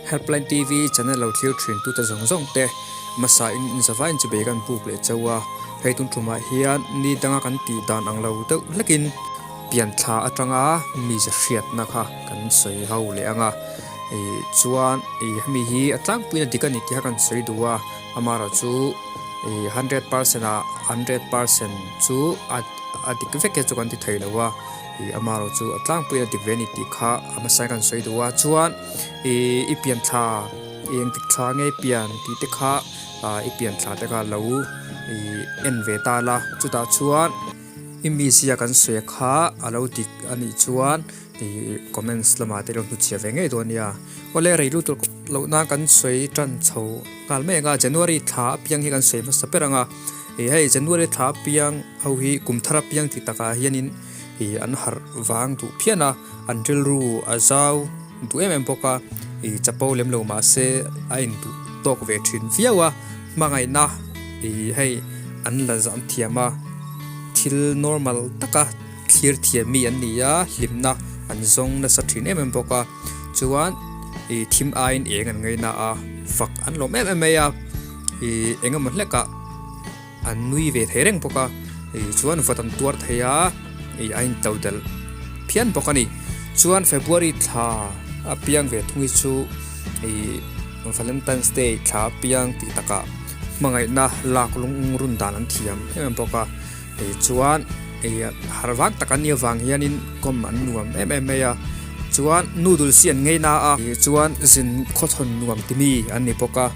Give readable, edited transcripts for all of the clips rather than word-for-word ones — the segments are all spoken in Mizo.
Helpline TV channel lo thlir thin tute zawng zawng te hmasa in inzavain chu bei kan buk leh chauh a, hei tun tumah hian ni danga kan tih dan ang lo deuh hlekin pian thla atanga mize hriatna kha kan sawi ho leh ang a, ih chuan ih hemi hi a tlangpuiin a dik a ni tih kha kan sawi duh a, amaherawhchu ih 100% ah 100% chu a a dik vek e chu kan ti thei lo a. Ih amaherawh chu a tlangpui a dik ve a ni tih kha a hmasa in kan sawi duh a chuan ih i pian thla ih engtik thla nge i pian tih te kha ah i pian thla te kha lo ih en ve ta la chutah chuan i mizia kan sawi kha a lo dik a nih chuan ih comments lamah te lo hnuchhiah ve ngei dawn a nia awle rei lutuk loh nan kan sawi tan chho nghal mai ang a January thla apiang hi kan sawi hmasa ber ang a ih hei January thla apiang. Ho hi kum thar apiang tih takah hianin ih an harh vang duh phian a, an rilru a zau duh em em bawk a, ih chapo lem lo mahse a induh tawk ve thin viau a, hmangaihna ih hei an la zam thiam a, thil normal taka thlir thiam mi an ni a, hlimna an zawng nasa thin em em bawk a, chuan ih thim aiin eng an ngaina a, fak an lawm em em mai a, ih engemaw hlekah. An nui ve thei reng bawk a, ih chuan vawt an tuar thei a, ih a into delh phian bawk a ni. Chuan February thla a piang ve thung hi chu ih Valentine's Day thla a piang tih takah hmangaihna lak lung run dan an thiam em em bawk a, ih chuan ih harh vang tak an nih avang hianin kawm an nuam em em mai a, chuan noodles hi an ngei na a, ih chuan zin khawchhawn nuam ti mi an ni bawk a.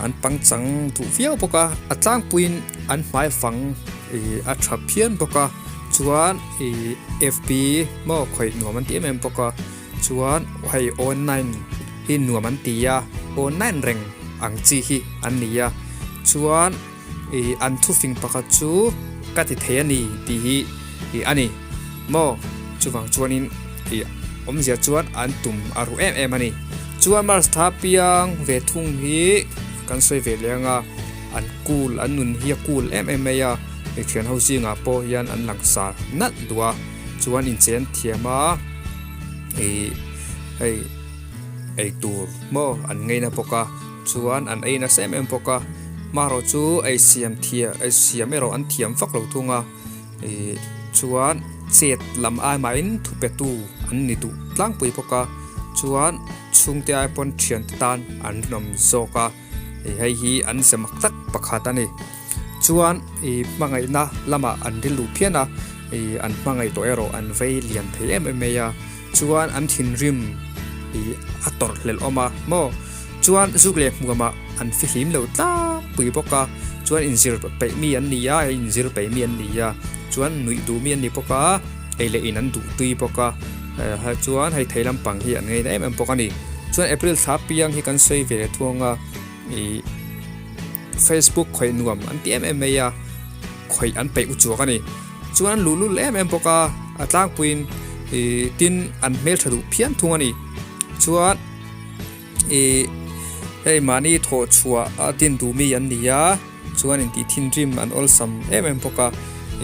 An pangchang duh viau bawk a, a tlangpuiin an hmai fang ih a tha phian bawk a, chuan ih fb maw khawih nuam an ti em em bawk a, chuan hei online hi nuam an ti a, online reng ang chi hi an ni a, chuan ih an thufing pakhat chu ka ti thei a ni tih hi ih a ni maw chuvang chuanin ih awmzia chuan an tum a ruh em em a ni chuan Mars tha piang ve thung hi kan sawi ve leh anga an cool an nun hi a cool em em mai a ih thian ho zingah pawh hian an langsar nalh duh a chuan inchen thiam a ih hei eitur maw an ngaina bawk a. Chuan an ei nasa em em bawk a, hmarawh chu ei siam thiam ei siam erawh an thiam vak lo thung a, ih chuan chet lam ai mahin thupetu an ni duh tlangpui bawk a, chuan chhungte ai pawn thiante tan an rinawm zawk a, ih hei hi an ze mak tak pakhat a ni. Chuan ih hmangaihna lamah an rilru phian a, ih an hmangaih tawh erawh an vei lian thei em em mai a. Chuan an thinrim ih a tawrh hlelh awm a maw? Chuan zuk leh hmuamah an fihlim lo tlangpui bawk a, chuan inzir peih mi an ni a, inzir peih mi an ni a, chuan nuih duh mi an ni bawk a, ei leh in an duh tui bawk a, chuan hei thei lampang hi an ngaina em em bawk a ni. Chuan April thla piang hi kan sawi ve leh thuang a, ih Facebook khawih nuam an ti em em mai a, khawih an peih uchuak a ni. Chuan an luh lul em em bawk a, a tlangpuiin ih tin an hmeltha duh phian thung a ni. Chuan ih hei mahni thawh chhuah a din duh mi an ni a, chuan intih thinrim an awlsam em em bawk a,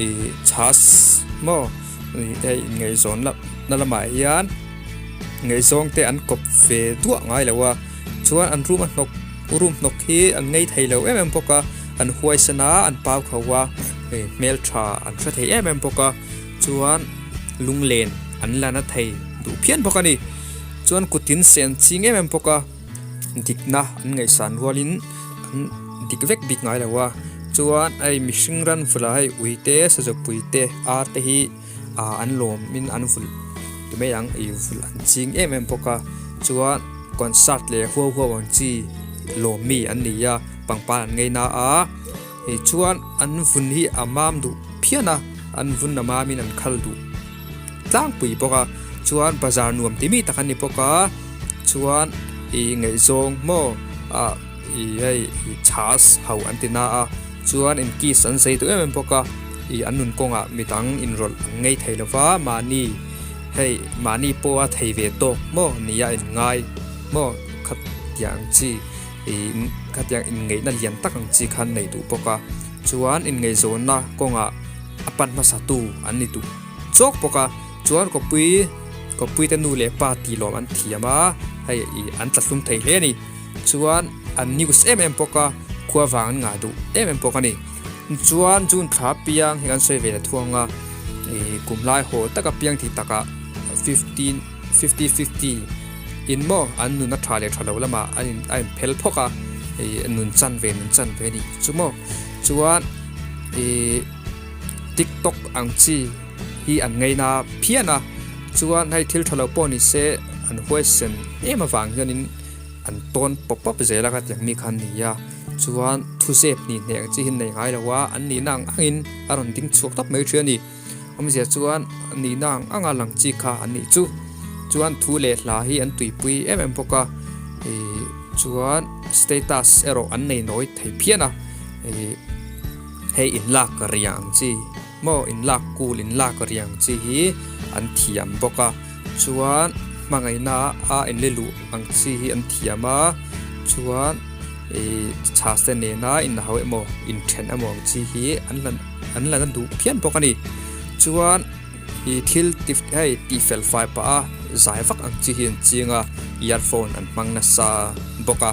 ih chhas maw ih hei inngaihzawn na lamah hian ngaihzawng te an kawp ve duah ngai lo a, chuan an room a hnawk room hnawk hi an ngei thei lo em em bawk a, an huaisen a an pau kho a. Hei hmeltha an hre thei em em bawk a, chuan lunglen an la na thei duh phian bawk a ni. Chuan kutin se an ching em em bawk a, dikna an ngaihsan rualin an dik vek bik ngai lo a. Chuan hei mihring ran vula hei ui te, sazawpui te, ar te hi ah an lawmin an vulh ti mai ang ih vulh an ching em em bawk a. Chuan concert leh huau huau ang chi lawm mi an ni a, pangpar an ngei na a. Hei chuan an vun hi a mam duh phian a, an vun a mamin an khal duh tlangpui bawk a, chuan bazar nuam ti mi tak an ni bawk a, chuan ih ngaihzawng maw ah ih hei ih chhas ho an ti na a, chuan in kiss an zei duh em em bawk a, ih an nun kawngah midang inrawlh an ngei thei lo va, mahni hei mahni pawha thei ve tawk maw nia inngai maw khatiang chi. Ih khatiang inngeihna lian tak ang chi khan nei duh bawk a, chuan inngeihzawnna kawngah a pan hmasa tu an ni duh chawk bawk a, chuan kawpui kawpui te nu leh pa tih lawm an thiam a, hei ih an tla hlum thei hle a ni. Chuan an news em em bawk a, khua vang an ngah duh em em bawk a ni. Chuan June thla piang hi kan sawi ve ta thuang a, ih kum lai haw taka piang tih takah fifteen fifty fifty in maw an nun a tha leh tha lo lamah an in a inphel phawk a, ih nun chan ve nun chan ve a ni chu maw. Chuan ih tiktok ang chi hi an ngaina phian a, chuan hei thil tha lo pawh ni se an huaisen em avang hianin an tawn pawp pawp zel a ka tiang mi kha an ni a, chuan thuzep ni hneh ang chi hi an nei ngai lo a, an nihna ang angin a rawn ding chhuak tawp mai thin a ni. Awmzia chuan nihna ang anga lang chi kha an nih chu. Chuan thu leh hla hi an tuipui em em bawk a, ih chuan status erawh an nei nawi thei phian a, ih hei inlak riang ang chi maw inlak kul inlak riang chi hi an thiam bawk a, chuan hmangaihna a inle luh ang chi hi an thiam a, chuan ih chhas te nena inhau emaw inthen emaw ang chi hi an la an la na duh phian bawk a ni. Chuan ih thil ti hei tih fel fai pah a zai vak ang chi hi an ching a earphone an hmang nasa bawk a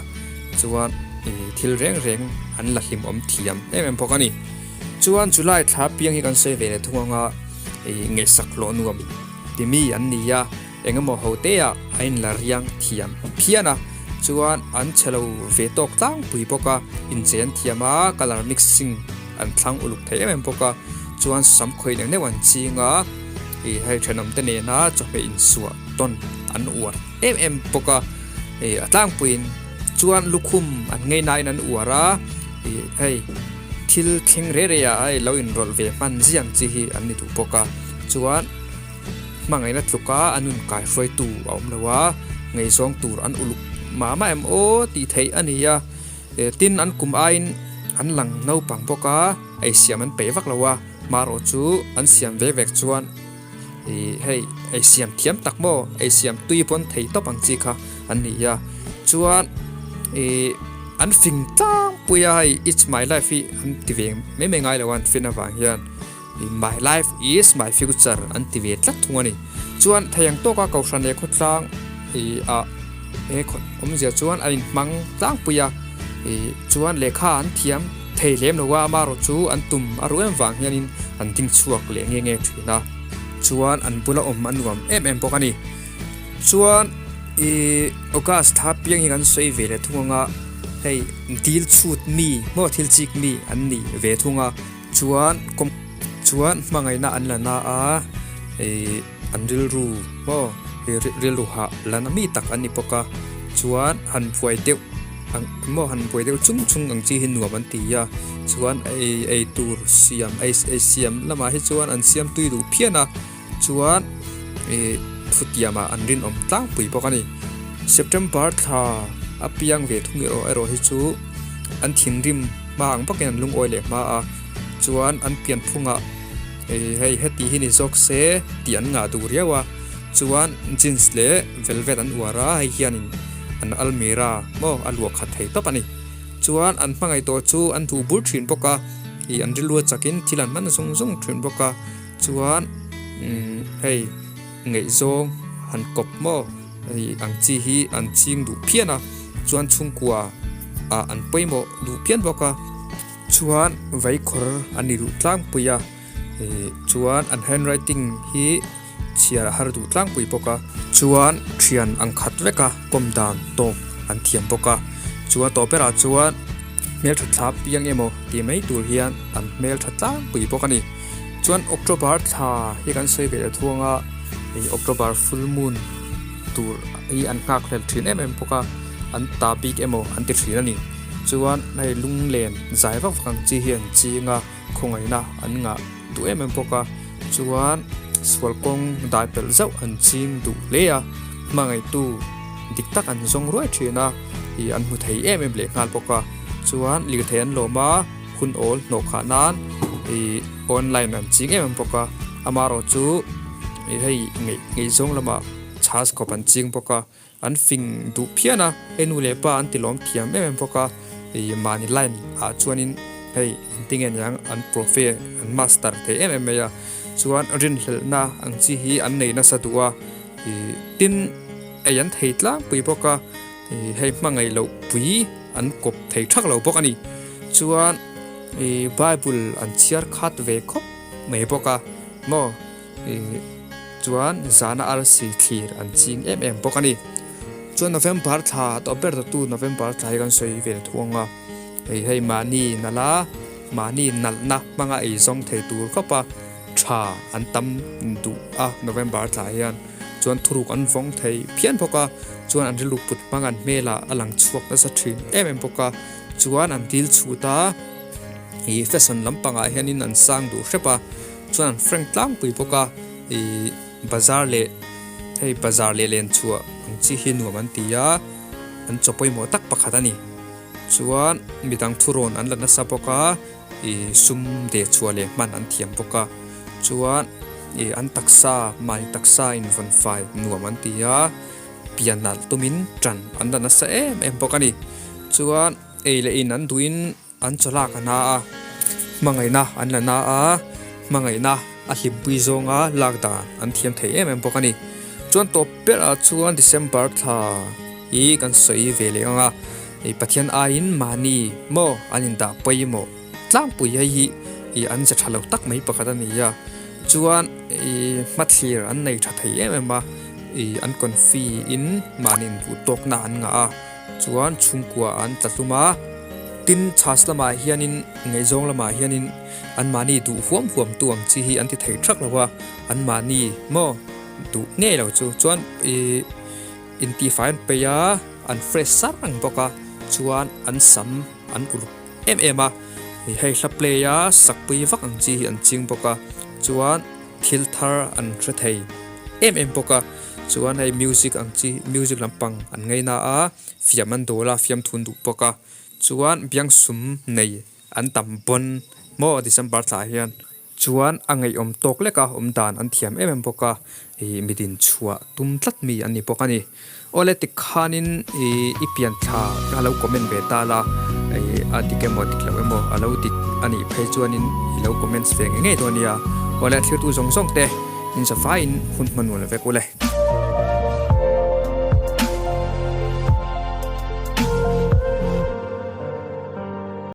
chuan ih thil reng reng an la hlimawm thiam em em bawk a ni. Chuan July thla piang hi kan sawi ve leh thung ang a ih ngaihsak hlawh nuam ti mi an ni a. Eng emaw ho te ah a inla riang thiam phian a, chuan an chhe lo ve tawk tlangpui bawk a, inchei an thiam a, colour mixing an thlang uluk thei em em bawk a, chuan sam khawih neuh neuh an ching a, ih hei thenawm te nena chawhmeh insuah tawn an uar em em bawk a, ih a tlangpuiin chuan lukhum an ngei nain an uar a, ih hei thil thleng reh reh ah hei lo inrawlh ve hman ziang chi hi an ni duh bawk a, chuan. Hmangaihna tluka a nun kaihruaitu a awm lo a, ngaihzawng tur an uluk mah mah em aw tih theih a ni a, tin an kum aiin an lang naupang bawk a, ei siam an peih vak lo a, marawh chu an siam vek vek chuan ih hei ei siam thiam tak maw ei siam tui pawn thei tawp ang chi kha an ni a, chuan ih an fing tlangpui a hei it's my life hi an ti ve mai mai ngai lo a an fin avang hian. My life is my future an ti ve tlat thung a ni. Chuan thei ang tawka Kohhran leh khawtlang ih ah he awmzia chuan a inhmang tlangpui a, ih chuan lehkha an thiam thei lem lo a, amaherawh chu an tum a ruh em vang hianin an ding chhuak leh nge nge thin a, chuan an bula awm a nuam em em bawk a ni. Chuan ih August thla piang hi kan sawi ve leh thung ang a, hei dil chhut mi maw thil chik mi an ni ve thung a. Chuan kawng chuan hmangaihna an la na a, ih an rilru maw rilru hah la na mi tak an ni bawk a, chuan han buai deuh ang maw han buai deuh chung chung ang chi hi nuam an ti a, chuan ei ei tur siam ei ei siam lamah hi chuan an siam tui duh phian a, chuan ih thutiamah an rinawm tlangpui bawk a ni. September thla a piang ve thung erawh erawh hi chu an thinrim hma ang bakin an lungawi leh hma a, chuan an pian phungah ih hei heti hi ni zawk se tih an ngah duh riau a, chuan jeans leh velvet an uar a, hei hianin an almirah maw a luah khat thei tawp a ni. Chuan an hmangaih tawh chu an duh bur thin bawk a, ih an rilru a chakin thil an hman zung zung thin bawk a. Chuan umm hei ngaihzawng han kawp maw hei ang chi hi an ching duh phian a, chuan chhungkua ah an pawimawh duh phian bawk a, chuan vaikhawr an ni duh tlangpui a, ih chuan an handwriting hi chhiar a har duh tlangpui bawk a, chuan thian ang khat vek a kawm dan tawk an thiam bawk a, chuan tawh berah chuan hmeltha thla piang emaw tih mai tur hian an hmeltha tlangpui bawk a ni. Chuan October thla hi kan sawi ve leh thuang a, hei October full moon tur hi an nghak hlel thin em em bawk a, an ta bik emaw an ti thin a ni. Chuan hei lunglen zai vak vak ang chi hi an ching a, khawngaihna an ngah duh em em bawk a, chuan sual kawng dai pelh zauh an ching duh hle a, hmangaihtu dik tak an zawng ruai thin a, ih an hmu thei em em leh nghal bawk a, chuan lirthei an lawm a. Hun awl hnawh khah nan ih online an ching em em bawk a, amaherawh chu ih hei ngeih ngeihzawng lamah chhas khawp an ching bawk a, an fing duh phian a, hei nu leh pa an ti lawm thiam em em bawk a, ih mahni line ah chuanin hei engtin nge niang an profe an master thei em em mai a, chuan rinhlelhna ang chi hi an nei nasa duh a, ih tin. ei an thei tlangpui bawk a, ih hei hmangaih loh pui an kawp thei thak lo bawk a ni. Chuan ih Bible an chhiar khat ve khawp mai bawk a maw ih chuan zana arsi thlir an ching em em bawk a ni. Chuan November thla tawh ber tawh tu November thla hi kan sawi ve thuang a, hei hei mahni nalh a mahni nalhna hmanga ei zawng thei tur khawp a. Tha an tam duh a November thla hian chuan thuruk an vawng thei phian bawk a, chuan an rilru put hmang an hmelah a lang chhuak nasa thin em em bawk a, chuan an dil chhut a, ih fashion lampangah hianin an sang duh hrep a, chuan an frank tlangpui bawk a, ih bazar leh hei bazar leh len chhuah ang chi hi nuam an ti a, an chaw pawimawh tak pakhat a ni, chuan midang thurawn an la nasa bawk a. Ih sum deh chhuah leh hman an thiam bawk a, chuan ih an taksa mahni taksa invawn fai nuam an ti a, pian nalh tumin tan an la nasa em em bawk a ni. Chuan ei leh in an duhin an chaw lak a na a, hmangaihna an la na a, hmangaihna a hlimpui zawnga lak dan an thiam thei em em bawk a ni. Chuan tawp berah chuan December thla hi kan sawi ve leh ang a. Hei Pathian aiin mahni maw an indah pawimawh tlangpui hei hi ih an ze tha lo tak mai pakhat a ni a, chuan ih hmathlir an nei tha thei em em a, ih an confi in mahni inbuh tawkna an ngah a, chuan chhungkua an tla hlum a, tin chhas lamah hianin ngaihzawng lamah hianin an mahni duh huam huam tu ang chi hi an ti thei thak lo a, an mahni maw duh ngei lo chu chuan ih. Intihfai an peih a, an fresh sar reng bawk a, chuan an sam an uluk em em a, hei hla play a sakpui vak ang chi hi an ching bawk a, chuan thil thar an hre thei em em bawk a, chuan hei music ang chi music lampang an ngaina a, fiam an dawl a, fiamthun duh bawk a, chuan biangsum nei an tam pawn maw December thla ah hian. Chuan a ngaihawm tawk lek a, awm dan an thiam em em bawk a, ih mi din chhuah tum tlat mi an ni bawk a ni. Awle tikhanin ih i pian thla kha lo comment ve ta la, ih a dik emaw dik lo emaw a lo dik a nih phei chuanin i lo comments ve ngei ngei dawn nia. Awle a thirtu zawng zawng te in zafaiin hun hmanul vek ule.